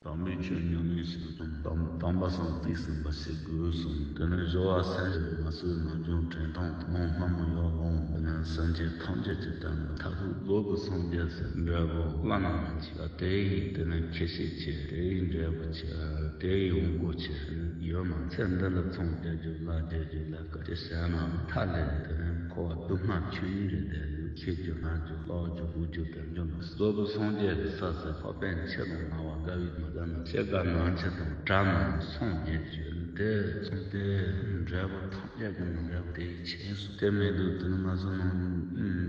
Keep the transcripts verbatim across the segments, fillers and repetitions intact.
དམ་པའི་ཆོས་ཉམས་ལེན་བྱེད་དང་། དམ་དམ་པ་སངས་རྒྱས་ཟིན་པ་ཞིག་དགོས་གསུངས། དེ་ནས་སྦྱོར་བ་སེམས་བསྐྱེད་མ་བསོད་ནམས་ཀྱང་དྲན་དང་། ཐུན་མོང་སྔ་མོ་ཡར་ལོངས། དེ་ནས་སེམས་ཅན་ཐམས་ཅད་ཀྱི་དོན་དུ་མཐའ་ཐུག་རྫོགས་པའི་སངས་རྒྱས་ཟེར་འབྲས་བུ་བླ་ན་མ་མཆིས་པ་དེ་ཡི་དེ་ནས་ཁྱད་ཆོས་ཆེ། དེ་ཡི་འབྲས་བུ་ཆེ། དེ་ཡི་དབང་པོ་ཆེ་ཡོད་མ། ཚེ་འདི་ལ་ཚངས་རྒྱས་རྒྱུ་ལ་རྒྱས་རྒྱུ་ལ་སྐད་ཆ་བཤད་ན་མཐའ་ལས་དེ་ནས་འཁོར་བ་སྡུག་བསྔལ་ཆོས་ཉིད་རེད། དེ་ཡི་ཁྱེད་རྒྱུ་ང་རྒྱུ་ལོག་རྒྱུ་དགུ་རྒྱུ་དེ་འཇོམས་རྫོགས་པའི་སངས་རྒྱས་ཀྱི་ས་ཟེར་ཁོ་པས་ཆེ་དང་ང་བ་དགའ་བའི་མི་དགའ་ན་ཤེས་དགའ་ན་ཆེ་དང་གྲགས་ན་སངས་རྒྱས་ཀྱི་དེ་ཚོ་དེ་འབྲས་བུ་ཐམས་ཅད་ཀྱི་ནང་འབྲས་བུ་དེ་ཡི་ཆེ་སོ། དེ་མེད་དུས་དེ་ནི་ང་ཚོ་ནང་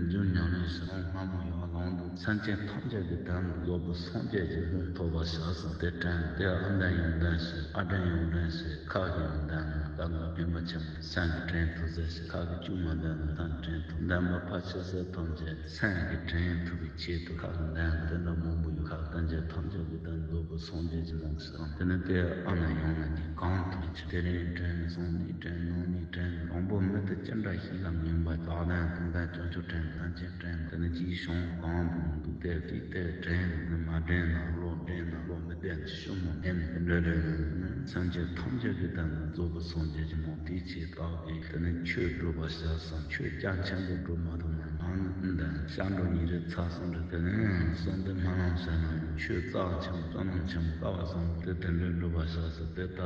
རྒྱུ་ཉམས་ལེན་ཞིག་དང་སྔ་མོ་ཡར་ལོངས་དུས་སེམས་ཅན་ཐམས་ཅད་ཀྱི་དོན་དུ་རྫོགས་པའི་སངས་རྒྱས་ཀྱི་དབང་ཐོབ་པ་བྱ་ཟིན་དེ་དྲན། དེ་ཨ་འདན་ཡང་འདན་ཞིག་ཨ་འདན་ཡང་འདན་ཞིག་ཁ་གི་ཡང་འདན་ན་ད་ང་སྨྱོན་པ་ཆེན་པོ་སེམས་ཀྱི་དྲན་ཐུབ་ཟེར་ཞིག་ཁ་གི་ཅུང་མ་འདན་ན་སེམས་དྲན་ཐུབ། འདན་མ་ཕལ་ཆེ་ས་ཐམས་ཅད་སེམས་ཀྱི་དྲན་ཐུབ་པའི་ཆེད་དུ་ཁ་གི་འདན་དེ་འདྲ་མང་པོ་ཡོད། ཁ་གི་ཐམས་ཅད་ཐམས་ཅད་ཀྱི་དོན་རྫོགས་པའི་སངས་རྒྱས་ཀྱི་ལམ་ཟེར། དེ་ནི་དེ་ཨ་ནི་ཡང་ན་གཉིས་གང་ཐུབ་ཀྱི་དེ་རིང་དྲན། སང་ཉིན་དྲན། གནངས་ཉིན་དྲན། དང་པོ་མི་དེ་ཅི་འདྲ་ཞིག་ལ་ངན་པ་དག་ལྡན་དང་ལྡན་སྐྱོན་ཆོ་དྲན། ལྡན་ཅན་དྲན། དེ་ནི་ཅིའི་བྱུང་གང་དང་འདུག་སྟེ་དུས་དེ་དྲན། དེ་མ་དྲན་ན་བློ་དྲན་ན་བློ་མི་ལྡན་ཞུ་མོ་ལྡན་དེ་འདྲ་དྲན། སེམས་ཅན་ཐམས་ཅད་ཀྱི་དོན་དུ་རྫོགས་པའི་སངས་རྒྱས་ཀྱི་མོ་དེའི་ཆེད་དག་གིས་དེ་ནི་ཆོས་སྒྲུབ་པ་བྱ་སང་ཆོས་རྒྱ་ཆེན་པོ་སྒྲུབ་མ་ཐུབ་ན་ང་ནི་འདི་ཤར་འགྲོ་ཉིན་རེ་ཚ་སང་རེ་དེ་ནི་གསོན་དུ་སྨོན་ལམ་བྱས་ན་ཆོས་རྩ་ཆེན་པོ་བསོད་ནམས་ཆེན་པོ་དཀའ་བ་བཟང་པོ་དེ་དེ་འདྲའི་སྒྲུབ་པ་བྱ་སོ། དེ་ལྟ་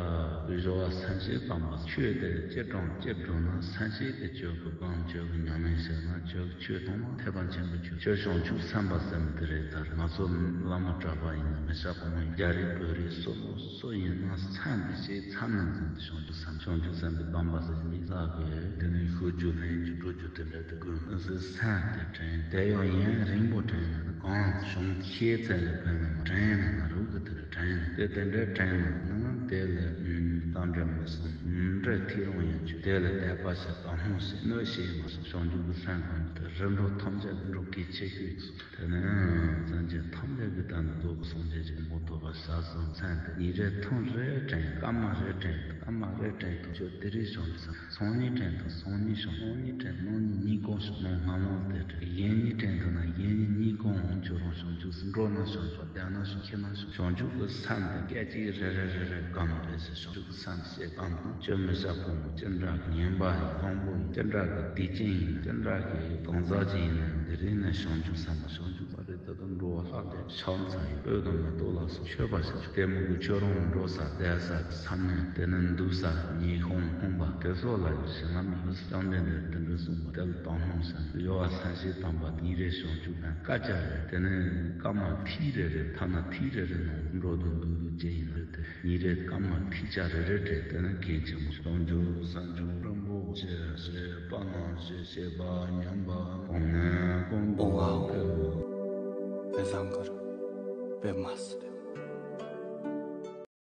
བུའི་སྦྱོར་བ་སེམས་བསྐྱེད་དམ་པ་ཆོས་དེ་ཅི་དྲང་ཅི་སྒྲུབ་ན་སེམས་བསྐྱེད་དེ་ཆོས་ཀྱི་སྒོམ་ཆོས་ཀྱི་ཉམས་ལེན་བྱས་ན་ཆོས་ཆོས་དང་ཐེག་པ་ཆེན་པོའི་ཆོས་ཆོས་བྱང་ཆུབ་སེམས་དཔའ་ཟེར་མི་དེ་རེད། ད་ང་ཚོ་བླ་མ་གྲྭ་པ་ཡིན་ན་མི་ཤ་གོང་མ་ཡིན་རྒྱ་རིགས་བོད་རིགས་སོ་སོ་སོ་ཡིན་ན་སེམས་དེ་ཤེས་ཚར་ནས་འཛིན་དེ་བྱང་ཆུབ་སེམས་བྱང་ཆུབ་སེམས་དེ་སྡོམ་པ་ཟེར་མི་ལ་གི་དེ་ནས་ཤོད་རྒྱུ་ལེན་རྒྱུ་འགྲོ་རྒྱུ་དེ་འདྲ་དེ་ཀུན་སེམས་དེ་དྲན། དེ་ཡང་ཡུན་རིང་པོ་དྲན་ན་གང་བྱུང་ཤེས་ཚད་ལ་ཕན་ན་མ་དྲན་ན་ན་རུ་གི་དེ་ལ་དྲན། དེ་དེ་འདྲ་དྲན་ན་ན་དེ་ལ་ད་འདྲ་མི་སོང་འདྲ་ཐེ་རང་ཡང་ཆུ་དེ་ལ་དད་པ་ཞིག་དང་སྣང་ཞིག་གནོད་བྱེད་མ་སོང་། བྱང་ཆུབ་ཀྱི་སེམས་གང་དུ་རི་འགྲོ་ཐམས་ཅད་འགྲོ་གི་ཆེ་ཤོས་སོ། དེ་ནས་སེམས་ཅན་ཐམས་ཅད་ཀྱི་དོན་དུ་རྫོགས་པའི་སངས་རྒྱས་ཀྱི་མོ་ཐོབ་པ་བྱ་སོང་། མཚན་དེ་ཉིན་རེ་ཐུན་རེ་དྲན། སྐར་མ་རེ་དྲན། སྐར་མ་རེ་དྲན་དུ་ཆོས་དེ་རིང་བྱུང་ཟིན། སང་ཉིན་དྲན་དུ་སང་ཉིན་བྱུང་། གནངས་ཉིན་དྲན། གནངས་ཉིན་གཉིད་གང་བྱུང་། གནངས་སྔ་མོ་དེ་དྲན། གཞེས་ཉིན་དྲན་དུ་ན་གཞེས་ཉིན་གཉིད་གང་འོང་། ཁྱོད་རང་བྱང་ཆུབ་སེམས་འགྲོ་ན་བྱང་ཆུབ་བསྡད་ན་བྱང་ཁྱེད་ན་བྱང་བྱང་ཆུབ་ཀྱི་སེམས་དེ་སྐད་ཅིག་རེ་རེ་རེ་རེ་གང་རེ་ཟེར་བྱང་ཆུབ་ཀྱི་སེམས་ཞེས་གང་དང་ཁྱོད་མི་བྱ་ཕོ་མོ་ཅི་འདྲ་ངན་པ་ཡིན་བཟང་པོ་ཡིན་ཅི་འདྲ་གི་བདེ་ཅན་ཡིན་ཅི་འདྲ་གི་གང་ཟག་ཅིག་ཡིན་ན་འདི་རིང་ནས་བྱང་ཆུབ་སེམས་དཔའ་བྱང་ཆུབ་པ་རེད། ད་དུང་འགྲོ་བ་ལྷག་སྟེ་ཕྱག་འཚལ་ཡི་ལྟོས་དང་མི་ལྟོས་ལ་སོགས་མཆོད་པ་བྱ། ལྟད་མོ་གི་ཁྱོད་རང་འགྲོ་ས་བསྡད་ས་ས་ནས་དེ་ནས་འདུག་ས་ཉི་ཧོང་ཧོང་པ་དེ་སོགས་ལ་ཡང་བྱིན་རླབས་ཡོད། བཅོམ་ལྡན་འདས་དེ་འདྲ་གསུངས་པ་དེ་ལ་དང་སྣང་ཞིང་སྦྱོར་བ་སེམས་བསྐྱེད་དམ་པ་ཉིན་རེ་བྱང་ཆུབ་དང་སྐད་ཆ་རེ་དེ་ནས་སྐར་མ་ཐིག་རེ་རེ་ཐ་ན་ཐིག་རེ་རེ་ནང་འགྲོ་དུ་འདུག་འདུག་ཅེས་ཡིན་རེད་དེ། ཉིན་རེ་སྐར་མ་ཐིག་ཆ་རེ་རེ་སྤྲད་དེ་ནི་མཁན་ཆེན་མོ་བྱང་ཆུབ་སེམས་མཆོག་རིན་པོ་ཆེ་ཞེས་པ་ན་ཞེས་བྱེད་པ་ཉམས་པ་གོང་ནས་གོང་དུ་འཕེལ་བ། དཔེ་བཟང་གར་དཔེ་མ་སྲིད།